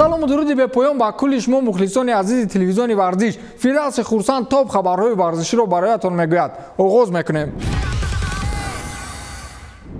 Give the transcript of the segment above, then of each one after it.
Салому дуруди бепоён ба кулли шумо мухлисони азизи телевизиони варзиш. Фирдавси Хурсанд топ хабарҳои варзиширо бароятон мегӯяд. Оғоз мекунем.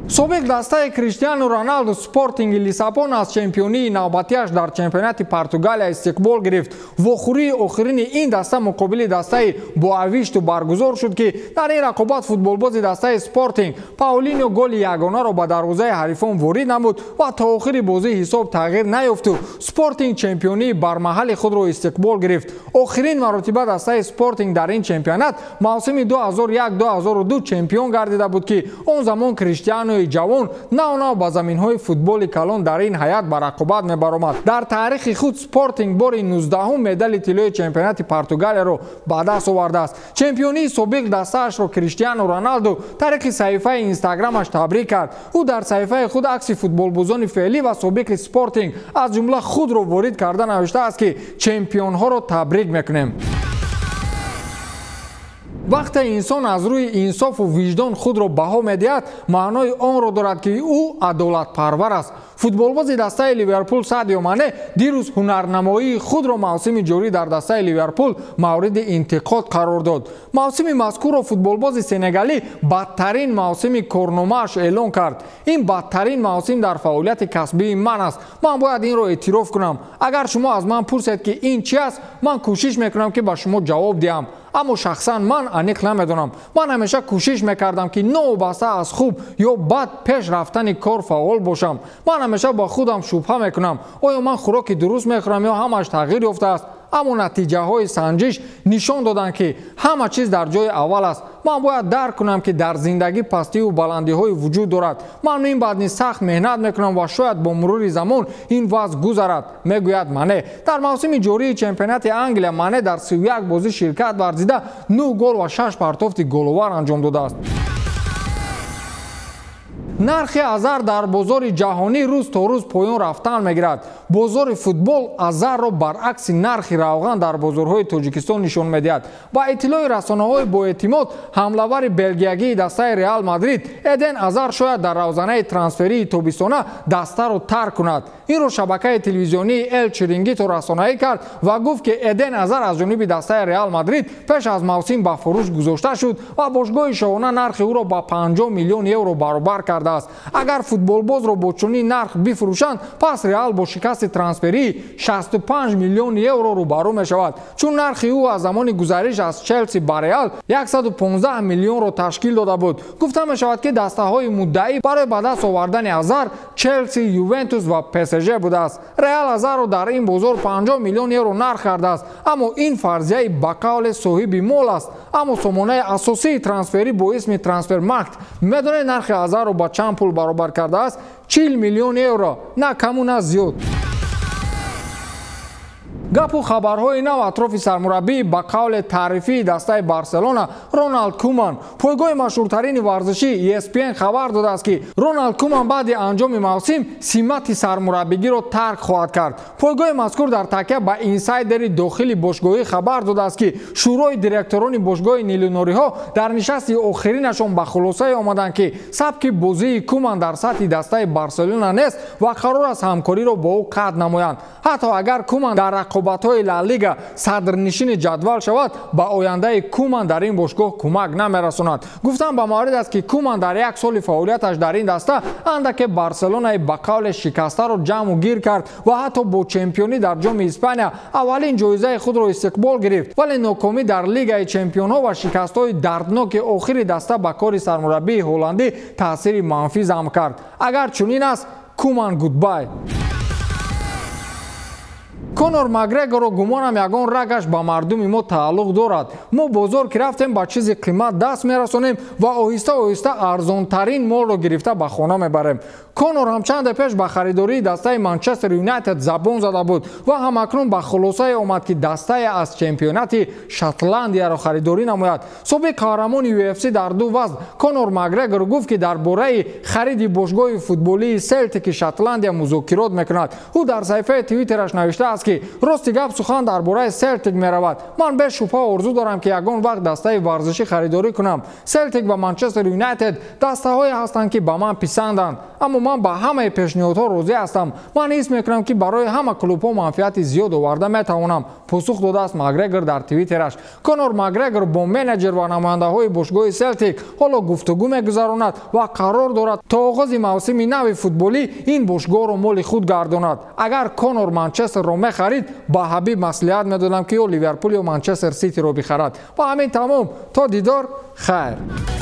Собиқ дастаи Криштиану Роналду Спортинги Лиссабон аз чемпионии навбатиаш дар чемпионати Португалия истиқбол гирифт. Вохӯрии охирини ин даста муқобили дастаи Боавишту баргузор шуд, ки дар ин рақобат футболбози дастаи Спортинг Паулино голи ягонаро ба дарвозаи ҳарифон ворид намуд ва то охири бозӣ ҳисоб тағйир наёфту Спортинг чемпионии бармаҳали худро истиқбол гирифт. Охирин маротиба дастаи Спортинг дар ин чемпионат мавсими 2001-2002 чемпион гардида буд, ки он замон Криштиану ҷавон нав-нав ба заминҳои футболи калон дар ин ҳайат ба рақобат мебаромад. Дар таърихи худ Спортинг бори 19 медали тиллои чемпионати Португалияро ба даст овардааст. Чемпионии собиқ дастаашро Криштиану Роналду тариқи саҳифаи Инстаграмаш табрик кард. Ӯ дар саҳифаи худ акси футболбозони феълӣ ва собиқи Спортинг аз ҷумла худро ворид карда навиштааст, ки чемпионҳоро табрик мекунем. Вақте инсон аз рӯи инсофу виҷдон худро баҳо медиҳад, маънои онро дорад, ки ӯ адолатпарвар аст. Футболбози дастаи Ливерпул Садио Мане дирӯз ҳунарнамоии худро мавсими ҷорӣ дар дастаи Ливерпул мавриди интиқод қарор дод. Мавсими мазкурро футболбози сенегалӣ бадтарин мавсими корномааш эълон кард. Ин бадтарин мавсим дар фаъолияти касбии ман аст. Ман бояд инро эътироф кунам. Агар шумо аз ман пурсед, ки ин чи аст, ман кӯшиш мекунам, ки ба шумо ҷавоб диҳам. Аммо шахсан ман аниқ намедонам. Ман ҳамеша кӯшиш мекардам, ки новобаста аз хуб ё бад пеш рафтани кор фаъол бошам. Ман ҳамеша ба худам шубҳа мекунам. Оё ман хӯроки дуруст мехӯрам ё ҳамааш тағйир ёфтааст? Аммо натиҷаҳои санҷиш нишон доданд, ки ҳама чиз дар ҷои аввал аст. Ман бояд дарк кунам, ки дар зиндагӣ пастиву баландиҳое вуҷуд дорад. Ман ин баъд низ сахт меҳнат мекунам ва шояд бо мурури замон ин вазъ гузарад, мегӯяд Мане. Дар мавсими ҷории чемпионати Англия Мане дар 31 бозӣ ширкат варзида 9 гол ва 6 партофти головар анҷом додааст. Нархи Азар дар бозори ҷаҳонӣ рӯз то рӯз поён рафтан мегирад. Бозори футбол Азарро баръакси нархи равған дар бозорҳои Тоҷикистон нишон медиҳад. Ба иттилои расонаҳои боэътимод, ҳамлавари белгиягии дастаи Реал Мадрид Эден Азар шояд дар равзанаи трансферии тобистона дастаро тарк кунад. Инро шабакаи телевизионии Эл Чирингито расонаӣ кард ва гуфт, ки Эден Азар аз ҷониби дастаи Реал Мадрид пеш аз мавсим ба фурӯш гузошта шуд ва бошгоҳи шоҳона нархи ӯро ба 50 миллион евро баробар кардааст. Агар футболбозро бо чунин нарх бифурӯшанд, пас Реал бо шикасти трансферии 65 миллион евро рӯбарӯ мешавад, чун нархи ӯ аз замони гузариш аз Челси ба Реал 115 миллионро ташкил дода буд. Гуфта мешавад, ки дастаҳои муддаӣ барои ба даст овардани Азар Челси, Ювентус ва ПСЖ будааст. Реал Азарро дар ин бозор 50 миллион евро нарх кардааст, аммо ин фарзияи ба қавле соҳиби мол аст. Аммо сомонаи асосии трансферӣ бо исми Трансфермаркт медонед нархи Азарро ба чанд пул баробар кардааст? 40 миллион евро, на каму на зиёд. Гапу хабарҳои нав атрофи сармураббии ба қавле таърифии дастаи Барселона Роналд Куман. Пойгоҳи машҳуртарини варзишӣ ESPN хабар додааст, ки Роналд Куман баъди анҷоми мавсим симати сармураббигиро тарк хоҳад кард. Пойгоҳи мазкур дар такя ба инсайдери дохили бошгоҳӣ хабар додааст, ки шӯрои директорони бошгоҳи нилунориҳо дар нишасти охиринашон ба хулосае омаданд, ки сабки бозии Куман дар сатҳи дастаи Барселона нест ва қарор аст ҳамкориро бо ӯ қатъ намоянд. Ҳатто агар Куман дар рақобатҳои Ла Лига садрнишини ҷадвал шавад, ба ояндаи Куман дар ин бошгоҳ кӯмак намерасонад. Гуфтан ба маврид аст, ки Куман дар як соли фаъолияташ дар ин даста андаке Барселонаи ба қавле шикастаро ҷамъу гир кард ва ҳатто бо чемпионӣ дар ҷоми Испания аввалин ҷоизаи худро истиқбол гирифт, вале нокомӣ дар Лигаи чемпионҳо ва шикастҳои дардноки охири даста ба кори сармураббии ҳолландӣ таъсири манфӣ зам кард. Агар чунин аст, Куман goodbye. Конор Макгрегорро гумонам ягон рагаш ба мардуми мо тааллуқ дорад. Мо бозор ки рафтем, ба чизи қимат даст мерасонем ва оҳиста оҳиста арзонтарин молро гирифта ба хона мебарем. Конор ҳам чанде пеш ба харидории дастаи Манчестер Юнайтед забон зада буд ва ҳамакнун ба хулосае омад, ки дастае аз чемпионати Шотландияро харидорӣ намояд. Собиқ қаҳрамони UFC дар ду вазн Конор Макгрегор гуфт, ки дар бораи хариди бошгоҳи футболии Селтики Шотландия музокирот мекунад. Ӯ дар саҳифаи Твиттераш навиштааст, ки ки рости гап сухан дар бораи Селтик меравад. Ман бешубҳа орзу дорам, ки ягон вақт дастаи варзишӣ харидорӣ кунам. Селтик ва Манчестер Юнайтед дастаҳое ҳастанд, ки ба ман писанданд, аммо ман ба ҳамаи пешниҳодҳо розӣ ҳастам. Ман ҳис мекунам, ки барои ҳама клубҳо манфиати зиёд оварда метавонам, посух додааст Макгрегор дар твиттераш. Конор Макгрегор бо менеҷер ва намояндаҳои бошгоҳи Селтик ҳоло гуфтугӯ мегузаронад ва қарор дорад то оғози мавсими нави футболӣ ин бошгоҳро моли худ гардонад. Агар Конор Манчестерро мехарид, ба Ҳабиб маслиҳат медодам, ки ё Ливерпул, ё Манчестер Ситиро бихарад. Ва ҳамин тамом. То дидор, хайр.